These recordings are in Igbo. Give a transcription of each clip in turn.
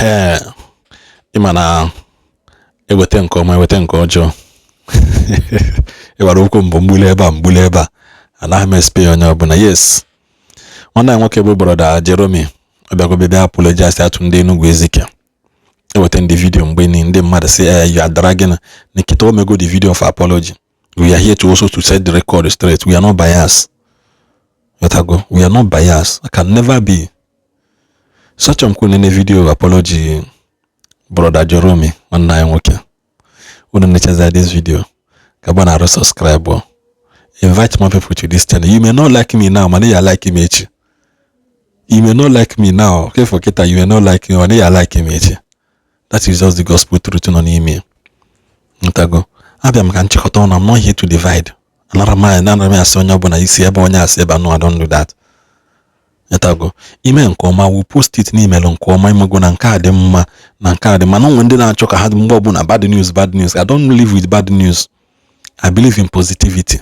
Ehe, ịma na eweta nke ọma, eweta nke ọjọọ. Ịwara okwu mbụ mgbuli ebe a, mgbuli ebe a, anaghị m espe onye ọbụla. Yes, nwanne anyị nwoke bụ Brother Jeremy ọbịagobe bịa apologize atụ ndị Enugu Ezike. Eweta ndị video mgbe ni ndị mmadụ si you are dragging Nikita omego the video of apology. We are here to also to set the record straight. We are not biased. Yotago, we are not biased. I can never be such. M kwuru nene video apology Brother Jeremy, nwanne anyị nwoke. Unu nechaza this video, ka na arụ subscribe, invite more people to this channel. You may not like me now, mana ya like me echi. You may not like me now, okay, for kita, you may not like me, mana ya like me echi. That is just the gospel truth nọ n'ime ntago. Abịa m ka nchịkọta ọnụ. I'm not here to divide. Anara m anara m asị onye ọbụla isi ebe onye asị ebe. No, I don't do that. Ntago ime nke ọma, we post it n'imelụ nke ọma. Imego na nke a dị mma, na nke a dị mma. Na onwe ndị na-achọ ka ha mgbe ọbụla bad news, bad news. I don't live with bad news. I believe in positivity,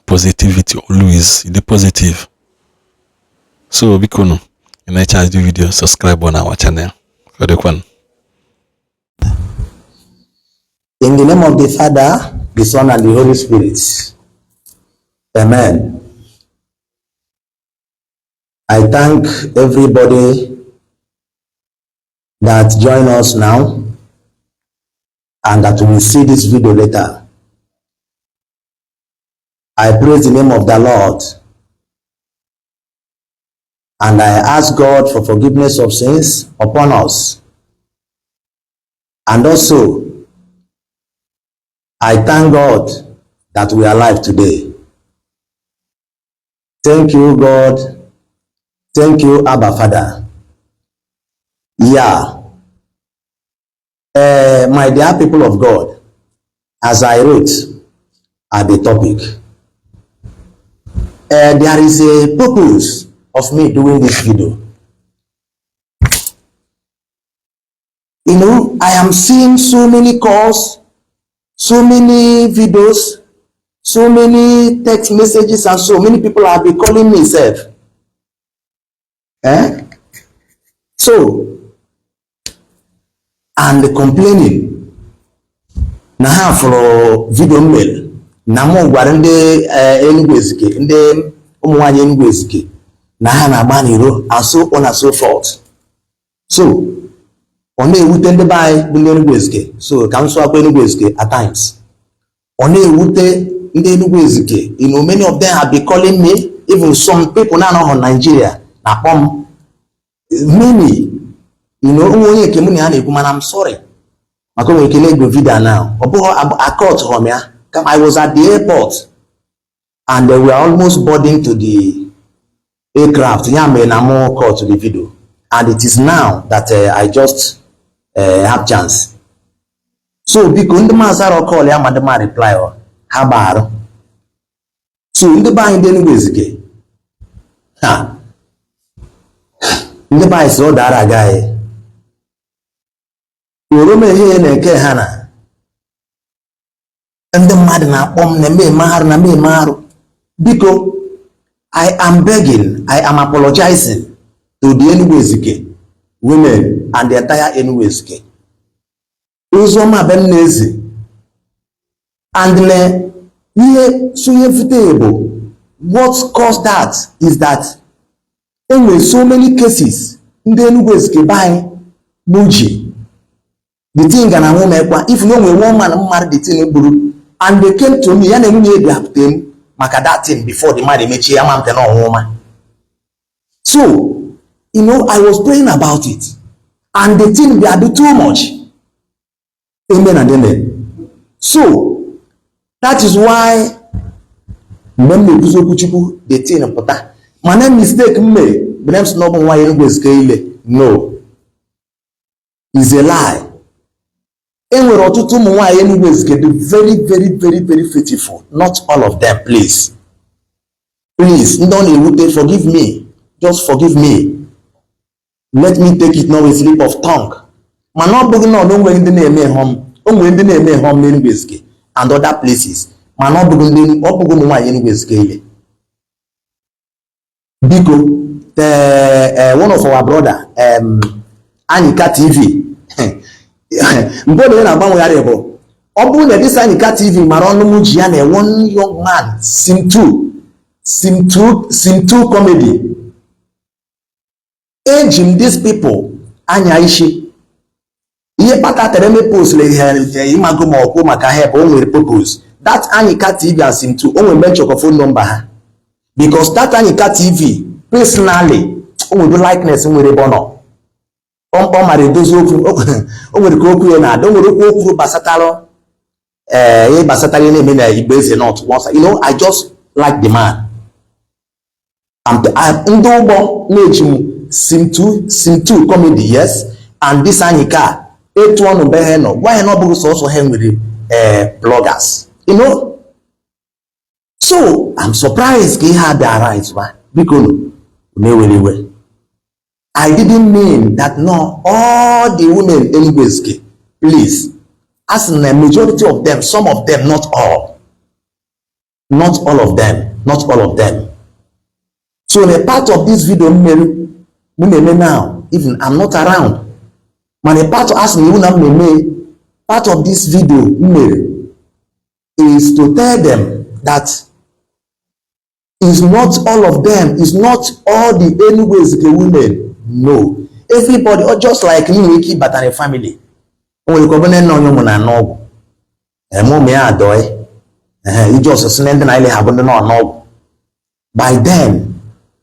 positivity always, the positive. So biko nụ, ị na-eche the video, subscribe on our channel. Ka ọ dịkwanụ. In the name of the Father, the Son, and the Holy Spirit. Amen. I thank everybody that join us now and that will see this video later. I praise the name of the Lord and I ask God for forgiveness of sins upon us. And also, I thank God that we are alive today. Thank you, God. Thank you, Abba Father. Yeah. My dear people of God, as I wrote at the topic, there is a purpose of me doing this video. I am seeing so many calls, so many videos, so many text messages, and so many people have been calling me self. Eh? So, and complaining na ha fụrụ video m mere na mụ gwara ndị Enugu Ezike, ndị ụmụ nwaanyị Enugu Ezike na ha na-agba n'iro and so on and so forth. So ọ na-ewute ndị be anyị bụ ndị Enugu Ezike. So ka m sụakwa Enugu Ezike at times, ọ na-ewute ndị Enugu Ezike. Many of them have been calling me, even some people na-anọghọ Nigeria na-akpọ m, many. Onwe onye nke mụ na ya na-ekwu, mana I'm sorry maka o nwere ike na-ego video now. Ọ bụghị akọt họm ya kama I was at the airport and they were almost boarding to the aircraft. Ya mere na mụ cut the video, and it is now that I just have chance. So biko, ndị mazara call ya ma ndị ma reply ọ ha gbaarụ. So ndị be anyị ndị Enugu Ezike, ha ndị be anyị sị ọ dara agaghị oroma ehihie na-eke ha na ndị mmadụ na-akpọ m na eme arụ na eme arụ. Biko, I am begging, I am apologizing to the Enugu Ezike women and the entire Enugu Ezike. Oziọma be m na-ezi and na ihe sonye fute bụ what caused that is that enwere so many cases ndị Enugu Ezike be anyị n'uji. The thing ga na nwụ mekwa if na o nwere one man mmadụ the thing gburu, and they came to me, ya na nwunye bịapụte m maka that thing before the man emechie ya ma mte na ọnwụma. So I was praying about it and the thing bịa do too much. Amen and amen. So that is why mgbe m na-ekwuzi okwu Chukwu, the thing pụta. Mana mistake m mere bụ na m sị na ọ bụ nwa ya Enugu Ezike ile. No, is a lie. E nwere ọtụtụ ụmụ nwaanyị Enugu Ezike dị very, very, very, very faithful. Not all of them, please, please. Ndị ọ na-ewute, forgive me, just forgive me. Let me take it now, a slip of tongue. Mana ọ bụghị na ọ nwere ndị na-eme họm, o nwere ndị na-eme họm n'Enugu Ezike and other places, mana ọ bụghị ndị, ọ bụghị ụmụ nwaanyị Enugu Ezike ile. Biko, one of our brother, Anyịka TV. Mgbe onye na-agbanwegharị bụ ọ bụrụ na this Anyịka TV mara ọnụ m ji ya na one young man, Sim2, Sim2, Sim2 comedy. Eji m these people anya isi. Ihe kpatatere eme post ihe ịmago ma ọkwụ maka help, o nwere purpose. That Anyịka TV and Sim2, o nwere mention phone number ha, because that Anyịka TV personally, o nwere likeness, nwere ebe ọ nọ, ọ mara edozi okwu. O nwere ka okwu ya na-ada, o nwere okwu o kwuru gbasatara ihe gbasatara ihe na-eme na Igbo Eze North once. I just like the man. Ndị ụgbọ na-eji m Sim2, Sim2 comedy, yes, and this Anyịka etu ọnụ be ha nọ, gwa ya na ọ bụghị sọsọ ha nwere bloggers. So I'm surprised ka ihe a bịara right ba. Biko nụ, na-ewere iwe. I didn't mean that no all the women Enugu Ezike, please. As in the majority of them, some of them, not all, not all of them, not all of them. So in a part of this video m mere m na-eme now, even I'm not around, mana a part of as na iwu na m na-eme, part of this video m mere is to tell them that is not all of them, is not all the Enugu Ezike women. No, everybody, or just like m nwere ike ịbata na family, o nwere ike ọ bụrụ na nne onye ụmụ na anụ ọgwụ eme ụmụ ya adọị ehe iji ọsụsụ na ndị na ile ha bụ ndị nọ n'ọgwụ. By then,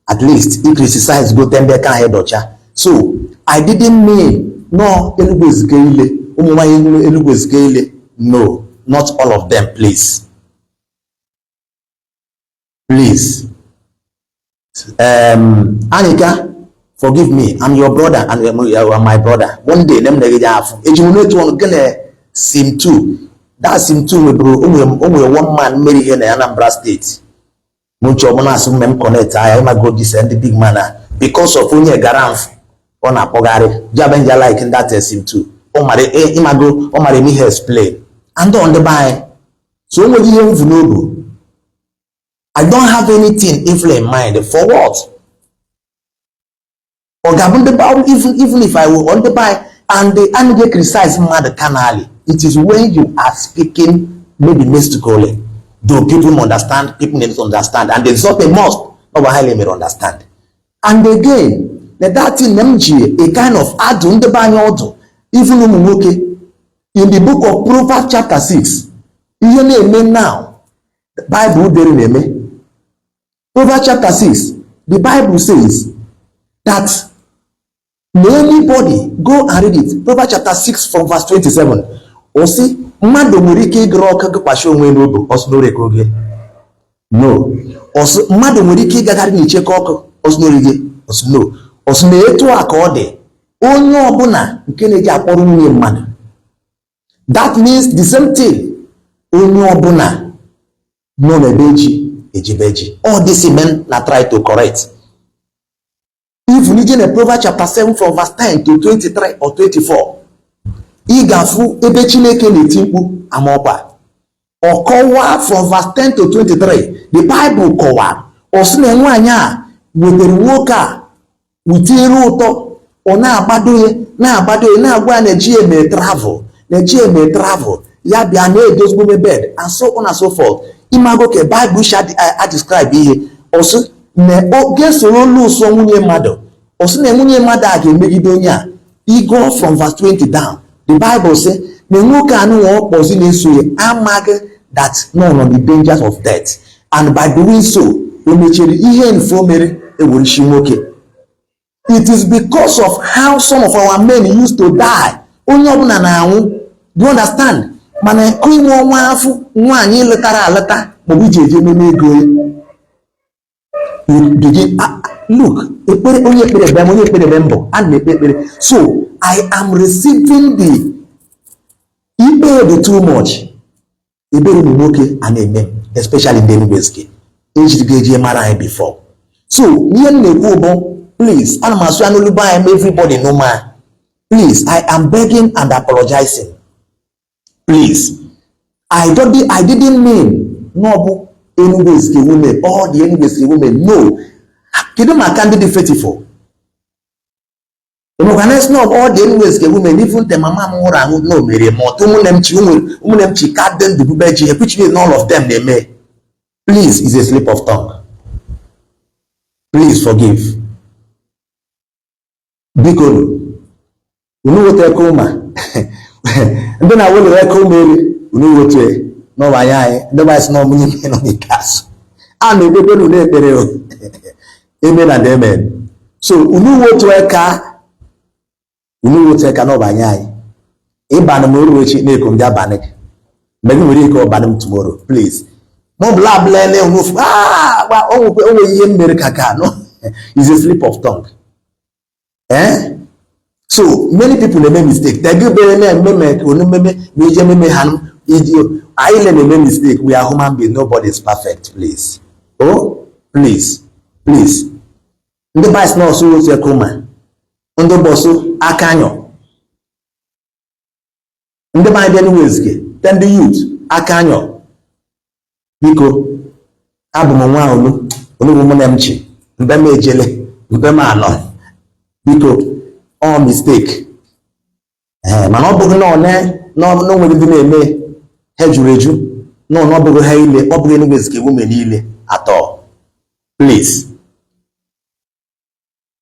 at least i criticize go ndị ka ha dọcha. So I didn't mean no Enugu Ezike ile, ụmụ nwaanyị Enugu Ezike ile. No, not all of them, please, please. Anyika, forgive me, I'm your brother and you are my brother. One day nem na-egeje afụ eji m n'etu ọnụ gịnị Sim2. That Sim2 nweburu o nwere one man mere ihe na Anambra State. M chọọ mụ na-asị mme m connect anya ịmago this ndị big man a, because of onye gara mfụ ọ na-akpọgharị jabenja like that. Sim2 ọ mara ịmago, ọ mara eme ihe explain and ọ ndị be anyị. So o nweghị ihe mvu n'obu. I don't have anything evil in mind. For what? Ọ ga-abụ ndị be even if I will on the by and the anaghị criticize mmadụ carnally. It is when you are speaking maybe mystically, though people understand, people need to understand, and it's not a must. Ọ bụ ha mere understand. And again, na that thing na m ji a kind of adụ ndị be anyị ọdụ, even ụmụ nwoke, in the book of Proverbs chapter 6, ihe na-eme now, Bible dere na-eme. Proverbs chapter 6, the Bible says that may anybody go and read it. Proverbs chapter 6 from verse 27. Ọ sị mmadụ nwere ike ịgara ọkụ gịkwasị onwe n'obu ọsọ ka oge no. Ọsị mmadụ nwere ike ịgagharị n'icheke ọkụ ọsọ n'orige ọsọ no. Ọsị na etu a ka ọ dị onye ọbụla nke na-eji akpọrọ nwunye mmadụ. That means the same thing, onye ọbụla nọ n'ebe eji ejebe ji. All this men na try to correct. Even ije na Proverbs chapter 7 from verse 10 to 23 or 24, ị ga-afụ ebe Chineke na-eti mkpu amaọkwa. Ọ kọwaa from verse 10 to 23, the Bible kọwara, ọ sị na nwaanyị a wetara nwoke a wite iru ụtọ, ọ na-agbado ya, na-agbado ya, na-agwa ya na-eji eme travel, na-eji eme travel, ya bịa na-edozigbo bed and so on and so forth. Imago ka Bible shi a describe ihe. Ọ sị na ọ ga-esoro olu ụsọ nwunye mmadụ. Ọ sị na nwunye mmadụ a ga-emegide onye a. Igo from verse 20 down, the Bible say na nwoke anụnwa ọkpọzi na-eso ya amaghị that no nọ the dangers of death, and by doing so, o mechiri ihe mfe o mere ewerishi nwoke. It is because of how some of our men used to die. Onye ọbụla na-anwụ, do you understand? Mana inwe ọnwa afọ nwaanyị letara aleta maọbụ iji eje ememe ego ya, you begin, ah, ah, look, ekpere onye ekpere be m, onye ekpere be mbụ, ana m ekpe ekpere. So I am receiving the ikpe dị too much. Ebere ụmụ nwoke a na-eme m, especially ndị Enugu Ezike ejirigo eji mara anyị before. So ihe m na-ekwu bụ, please, ana m asụ ya n'olu be anyị ma everybody know ma, please, I am begging and apologizing, please. I didn't mean na ọ bụ Enugu Ezike women, all the Enugu Ezike women, no. Kedu maka ndị dị faithful? Emekwa na sị na all the Enugu Ezike women, even the mama m nwụrụ anwụ na o mere ma ọtụ ụmụnne m chi, ụmụnne m chi ka dị ndụ bube ji, which means all of them na-eme. Please, is a slip of tongue. Please forgive. Biko, unu weta eke ụma ndị na-awụlere eke ụma elu, unu wetu n'ụwa anya anyị. Ndị be anyị sị na ọmụnye ime nọ n'ike azụ a na-ekpekwe unu ekpere o. Amen and amen. So unu wetu eka, unu wetu eka n'ụwa anya anyị. Ịbanụ m oru echi na-eko ndị abalị gị mgbe gị nwere ike ọbanụ m tomorrow, please. Ma ọ bụla abụla na enwe ofu o nwere ihe m mere ka ka no, is a slip of tongue, eh. So many people na-eme mistake. Tegibere na-eme onu mmeme ma ije ememe ha iji anyị na-eme mistake. We are human beings. Nobody is perfect. Please, oh, please, please. Ndị bais nọọsụ otu ekuma, ndị bọsụ aka anyọ, ndị be anyị bịa Enugu Ezike te, ndị youth aka anyọ. Biko, abụ m nwa olu onugbu mụ na m chi mgbe m ejele mgbe m anọ. Biko, ọ mistake. Ee, mana ọ bụghị na one na onwere ndị na-eme ha juru eju na ọ bụghị ha ile, ọ bụghị Enugu Ezike women niile atọ. Please,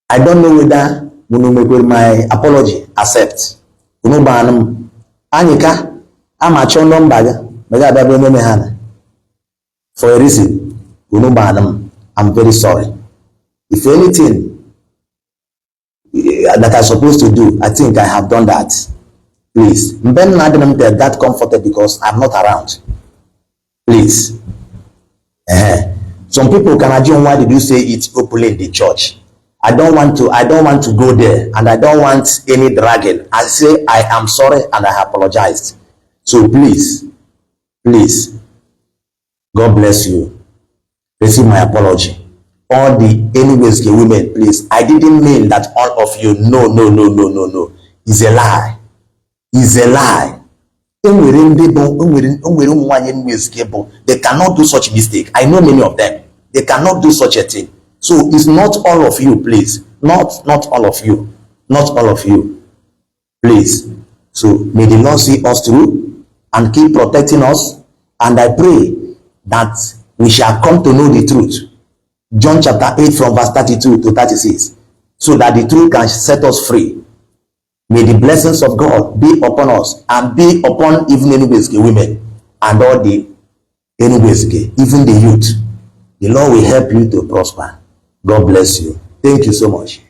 I don't know whether unu mekwere my apology accept. Unu gbaanụ m anyị ka ama chọọ nọmba gị ma gị abịa bịa ememe ha na for a reason. Unu gbaanụ m. I'm very sorry. If anything that I'm supposed to do, I think I have done that. Please, mgbe m na-adị m that comforted because I'm not around. Please. Some people can assume, "Why did you say it openly in the church?" I don't want to go there and I don't want any dragging. I say I am sorry and I apologized. So please, please, God bless you. Receive my apology. All the Enugu Ezike women, please. I didn't mean that all of you. No, no, no, no, no, no. It's a lie. It's a lie. Enwere ndị bụ enwere ụmụ nwaanyị Enugu Ezike bụ they cannot do such mistake. I know many of them. They cannot do such a thing. So it's not all of you, please. Not all of you. Not all of you. Please. So may the Lord see us through and keep protecting us. And I pray that we shall come to know the truth. John chapter 8 from verse 32 to 36. So that the truth can set us free. May the blessings of God be upon us and be upon even Enugu Ezike women and all the Enugu Ezike, even the youth. The Lord will help you to prosper. God bless you. Thank you so much.